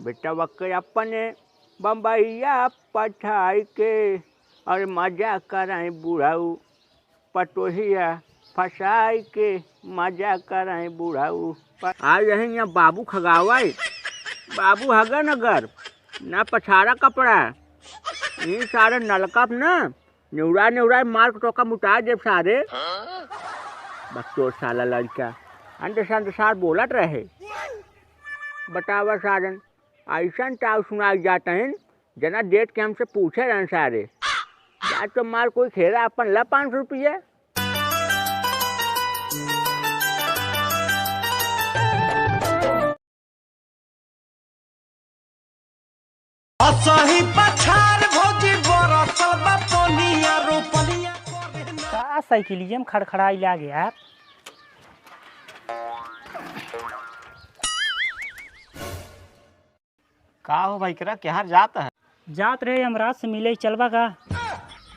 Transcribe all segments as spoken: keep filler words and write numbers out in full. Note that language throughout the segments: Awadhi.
बेटवा के अपने बम्बईया पठाई के, और मजा कराई बुढ़ऊ, पतोहिया फसाई के, मजा कराई बुढ़ऊ। प-, आ यही यहाँ बाबू खगावाई, बाबू हगन अगर ना पछाड़ा कपड़ा, ये सारे नलका पे ना नेउरा नेउरा मार के तोका मुटा देब सारे। बकचोद साला लड़का, अंड संड सार बोलत रहे। बतावा सारन, ऐसन ताव सुनाई जात हन, जना डेट के हमसे पूछे रहन सारे। जा तो मार कोई खेला अपन ला पाँच सौ रुपये। असही पछार भौजी बरसल बा पनिया रोपनिया करे ना। का साइकिलिया में खड़खड़ाई लाग यार। का हो भाई, केरा केहर जात है? जात रहे यमराज से मिले, चलबा का?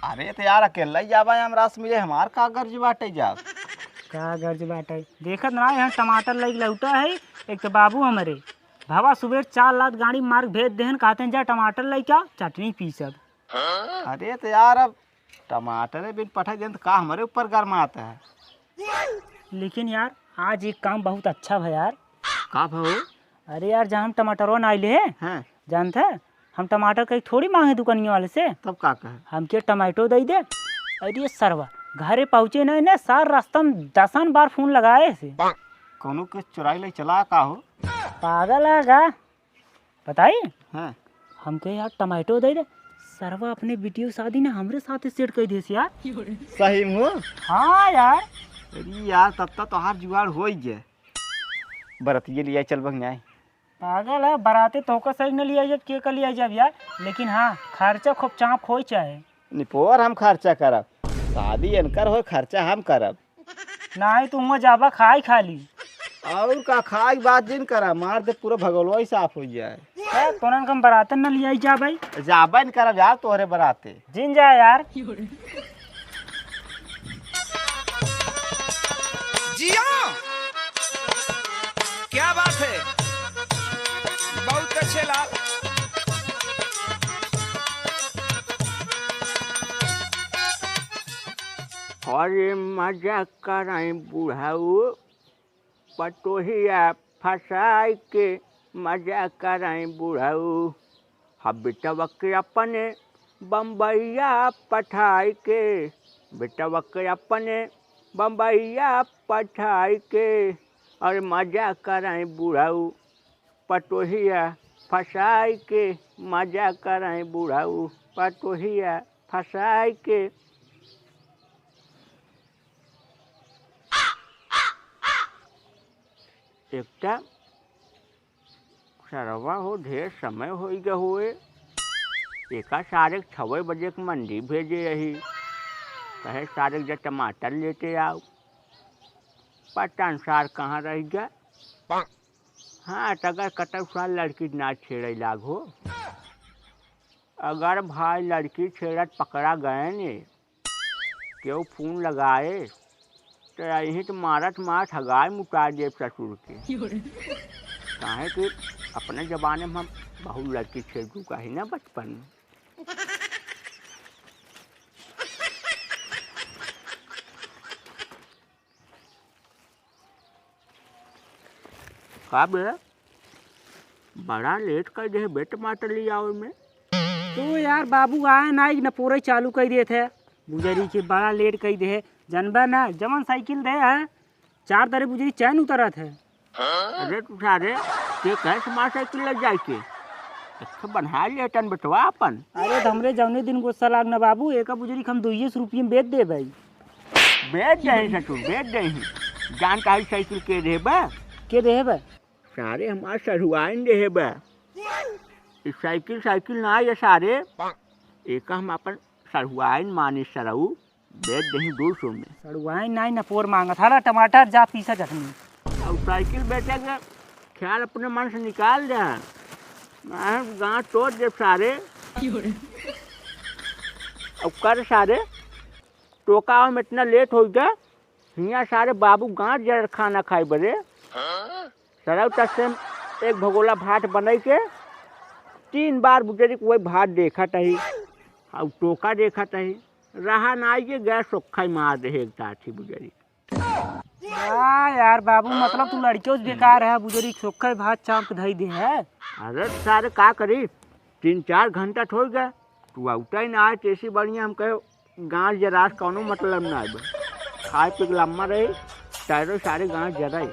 अरे तो यार, अकेला ही जाबा यमराज से मिले, हमार का गर्ज बाटे जाब? का गर्ज बाटे? देखत ना, यहाँ टमाटर लइके लौटा है, एक तो बाबू हमरे, भवा सुबेर चार लात गाड़ी मार के भेज देहन, कहते हैं, "जा टमाटर लइके आ, चटनी पीसब।" अरे तो यार, अब टमाटरे बिन पठाई देन तो का हमरे ऊपर गरमात है? लेकिन यार, आज एक काम बहुत अच्छा भा यार। का भा हो? अरे यार, जहाँ हम टमाटरवा ना आइले है, हाँ। जानत है, हम टमाटर कहीं थोड़ी मांगे दुकानिया वाले से। तब का कहे? हमके टमाटो दे दे। अरे सरवा, घरे पहुँचे नहीं ना, सार रास्ता में दसन बार फोन लगाए से। कौनो के चुराई ले चला का हो? पागल है का? बताई? हाँ। हमके यार टमाटो दे दे। सरवा अपने बिटियो शादी ना हमरे साथे सेट कर देस यार। सही में हो? हाँ यार। अरे यार, तब तो तोहार जुगाड़ हो ही गया। बरतिये लिया चल बंग आए। पागल है, बराते तोहका सही न लिया जब के का लिया जब यार, लेकिन हाँ, खर्चा खूब चाप होई चाहे। निपोर हम खर्चा करब, शादी इनकर होय, खर्चा हम करब। नाहीं तो हुआं जाबा खाई खाली। और का खाई बात जिन करा, मार दे पूरा भगोलवा ही साफ हो जाए। ए, तोनन कम बरातन न लियाई जा भाई। जाबा न करब यार तोहरे बराते। जिन जा यार। जिया, क्या बात है, बहुत अच्छे लाल। अरे मजा कराई बुढ़ऊ, पतोहिया फसाई के मजा कराई बुढ़ऊ। हम बेटवा के अपने बम्बईया पठाई के, बेटवा के अपने बम्बईया पठाई के, और मजा कराई बुढ़ऊ, पतोहिया फसाई के, मजा कराई बुढ़ऊ, पतोहिया फसाई के। एकटा सरवा हो, ढेर समय होई गा होए। एका सारे के छवे बजे के मंडी भेजे रही, कहे सारे के जा टमाटर लेते आओ। पता न सार कहाँ रह गया। हाँ, त अगर कतौ सार लड़की ना छेड़े लाग हो, अगर भाई लड़की छेड़त पकड़ा गए ने, केहू फोन लगाए, त यहीं त मारत मारत हगाई मुटा देब ससुर के। काहे कि अपने जमाने में हम बहुत लड़की छेड़ चुका ही ना बचपन में। का बे, बड़ा लेट कर दे बे टमाटर ले आवे में। तो यार बाबू आए ना, एक नपोरई चालू कर दिए थे, बुजरी के बड़ा लेट कर दे। जनबा ना, जवन साइकिल दे है, चार दरे बुजरी चैन उतरत है। अरे तू सारे, के कहे स्मार्ट साइकिल ले जाए के? अच्छा, बन्हा लेतन बेटवा अपन। अरे, त हमरे जौने दिन गुस्सा लाग न बाबू, एका बुजरी के हम दुइये सौ रुपये में बेच देबे। बेच देही ससुर, बेच देही। जान का ई साइकिल के देबे? के देबे? सारे हमार सढ़ुआइन देबे। ई साइकिल, साइकिल ना ये सारे, एका हम अपन सढ़ुआइन माने सरऊ। बेच देही दो सौ में। सड़ुआइन नाई न पोर मांगत। हाला टमाटर जा पीसा चटनी। अब साइकिल बेचे के ख्याल अपने मन से निकाल दे। मैं गांठ तोड़ देब सारे। अब कर सारे, टोका में इतना लेट हो गया, हियां सारे बाबू गांठ जर खाना खाए बदे। सरऊ तस्से एक भगोला भात बनई के, तीन बार बुजरिक वही भात देखत ही, अउ टोका देखत ही, रहा नाई के गैस सोखा ही मार दे एक दाँत ही बुजरिक। वाह यार बाबू, मतलब तू लड़कियों से बेकार है, बुजरिक सोखा ही भात चाप के धई दे है। अरे सारे का करी, तीन चार घंटा त होइ गए, तू अउता ही ना आए, तेसी बढ़िया हम कहे गाँठ जरास कौनो मतलब ना आए, खाए पी के लम्मा रही, तैरो सारे गाँठ जराई।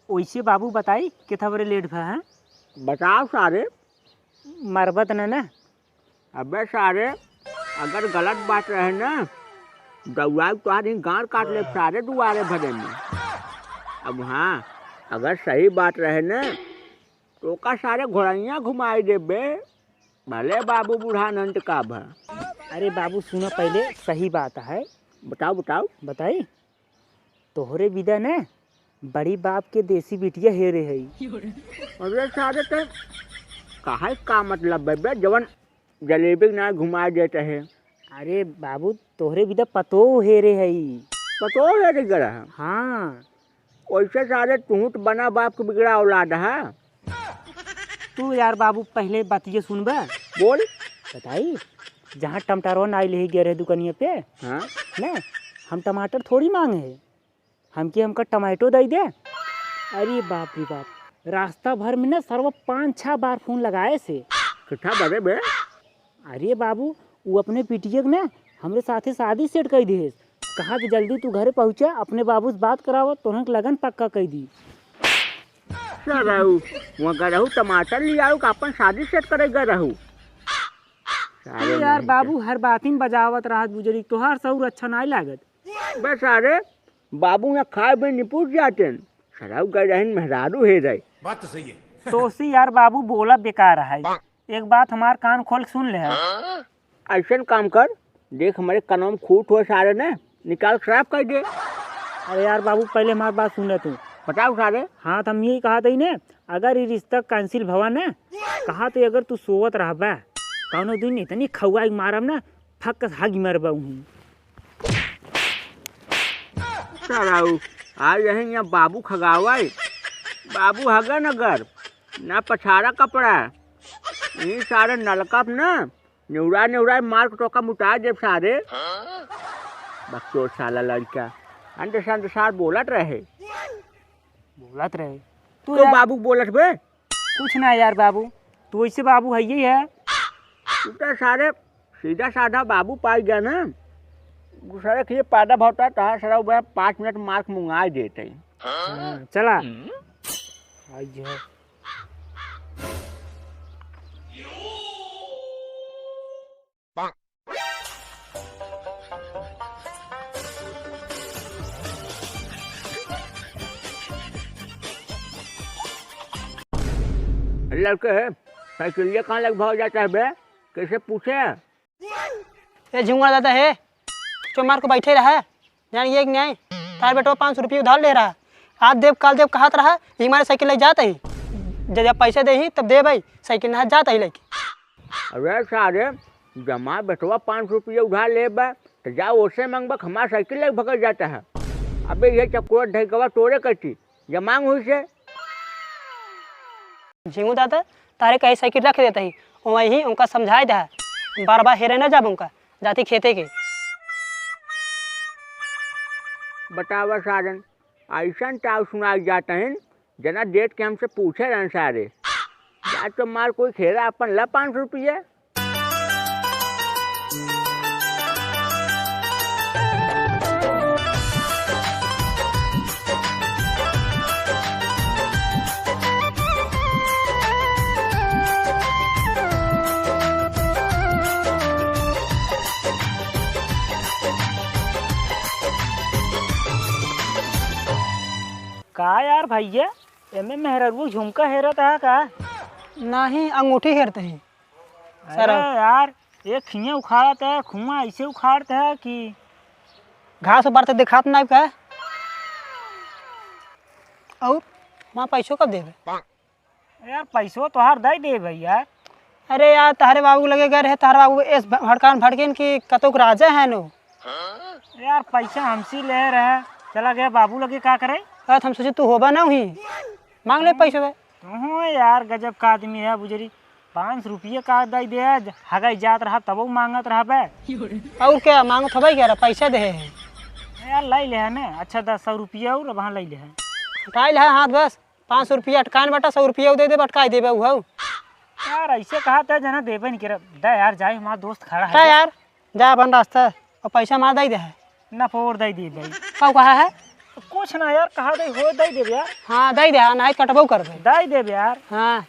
ओइसे बाबू बताई, केथा बरे लेट भा है? बताओ सारे। मरबत न ना? अबे सारे, अगर गलत बात रहे ना, दौड़ाई तोहार ही गाँठ काट लेब सारे दुआरे भरे में। अब हाँ, अगर सही बात रहे ना, तो का सारे घोड़ैया घुमाई देबे। भले बाबू बूढ़ा अनंत का भा। अरे बाबू सुनो पहिले, सही बात है। बताओ, बताओ। बताई? तोहरे बिदा न बड़ी बाप के देसी बिटिया हेरे हई। अरे सारे ते काहे का मतलब बे, बे जवन जलेबी के ना घुमा देत है। अरे बाबू तोहरे बिदा पतोह हेरे हई। पतोह हेरे गरा है? हाँ। ओइसे सारे तुहूँ त बना बाप के बिगड़ा औलाद है। तू यार बाबू पहिले बतिये सुनबा। बोल। बताई, जहाँ टमटरवा नाई लेही गए रहे दुकनिया पे, हाँ। न, हम टमाटर थोड़ी माँगे है, हमके हमका टमाटो दई दे। अरे बाप रे बाप, रास्ता भर में न सरवा पाँच छह बार फोन लगाए से। कितना बड़े बे? अरे बाबू, उ अपने बिटिया के ना हमरे साथे शादी सेट कई दिहेस। कहा कि जल्दी तू घरे पहुँचा, अपने बाबू से बात करावा, तोहन के लगन पक्का कई दी। सारे रहू, वहाँ गए रहू टमाटर ले आओ, का अपन शादी सेट करे गए रहू? सारे तू यार नहीं बाबू, हर बात में बजावत रहत बुजरी, तोहार सौर अच्छा नाई लागत। बस सारे, बाबू यहाँ खाए भी निपुट जाते हैं। सराउ गए रहन मेहरारू हे रहे। बात तो सही है। तोसी यार बाबू बोला बेकार है। एक बात हमार कान खोल के सुन ले है। ऐसन काम कर, देख हमरे कनवा में खूट हो सारे ने, निकाल के साफ कर दे। अरे यार बाबू, पहिले हमार बात सुन ले तू। बताओ सारे। हाँ, तो हम यही कहा थी ने, अगर ये रिश्ता cancel भवा ने, कहा तो अगर तू सोवत रहबा, कौनो दिन इतनी खौआ के मारब ना, फक्कस हग मरबा हूँ। सराऊ, आ यही यहाँ बाबू खगावा है। बाबू हगन अगर, ना पछाड़ा कपड़ा। ई सारे नलका पे ना, निउरा निउरा मार के टोका मुटा देब सारे। बकचोद साला लड़का, अंड संड सार बोलत रहे। बोलत रहे। तू तो यार बाबू बोलत बे? कुछ ना यार बाबू, तू वैसे बाबू है ही है। तू तो सारे सीधा साधा बाबू पाई गया ना। दूसरे के लिए पैदा होता तो सारा वह पाँच मिनट मार के मुंगाई देते। हाँ, चला। आई जो। लड़के, साइकिलिया कहाँ लग भाग जाता है बे? कैसे पूछे? ए झिंगुआ दादा हे, चो मार को बैठे रहा, जान ये कि नहीं, तार बेटवा पाँच सौ रुपये उधार ले रहा, आज देब काल देब कहत रहा, ये हमारे साइकिल ले जात ही, जब, जब पैसे दे ही तब दे भाई, साइकिल ना जात ही लेके। अरे सारे, जमा बेटवा पाँच सौ रुपये उधार ले बा, तो जा ओसे मांगबा, हमार साइकिल लेके भगत जाता है। अबे ये चकोर ढेकवा तोरे कटी, जमांग हुई से। झिंगू दादा, तारे कहीं साइकिल रख देता ही, वहीं उनका समझाए दे, बार बार हेरे न जाब उनका, जाती खेते के। बतावा सारन, ऐसन ताव सुनाई जाता है, जना डेट के हमसे पूछे रहन सारे। जा तो मार कोई खेला अपन ला पाँच सौ रुपये। का यार भैया, एमे मेहररुआ झुमका हेरत है का? नहीं, अंगूठी हेरत ही। अरे सरऊ। यार, एक खिया उखाड़त है, खुआ ऐसे उखाड़त है कि घास ऊपर तो दिखात नहीं का? और वहाँ पैसो कब देबे? यार, पैसो तोहार दे दे भैया। अरे यार, तहरे बाबू लगे गए रहे, तहरे बाबू एस भ-, भड़कान भड़केन कि कतौ के राजा है नो। यार, पैसा हमसे ले रहे, चला गया बाबू लगे, का करे? अरे, हम सोचे तू होबा ना हुई, मांग ले पैसो बे। तुहूँ यार गजब का आदमी है बुजरी, पाँच सौ रुपया का दइ दे, हगई जात रहा तबो माँगत रहा बे। और क्या माँगत हबे, क्या रहा, पैसा देहे है। यार लइ लेहे है ना, अच्छा दस सौ रुपया और अब हाँ लइ लेहे है। हटाई लेहे हाथ बस, पाँच सौ रुपया अटकाइन बाटा, सौ रुपया दइ देबे, अटकाई देबे उहउ। यार अइसे कहा त जना देबे नहीं करे, दे यार जाए, हमार दोस्त खड़ा है। हटा यार, जा अपन रास्ता, और पैसा हमार दइ देहे। ना फोर दइ देबे। का कहा है? कुछ ना यार, कहा दे हो दइ देबे यार। हाँ दइ देहे, नाहीं कटबो करबे। दइ देबे यार। हाँ।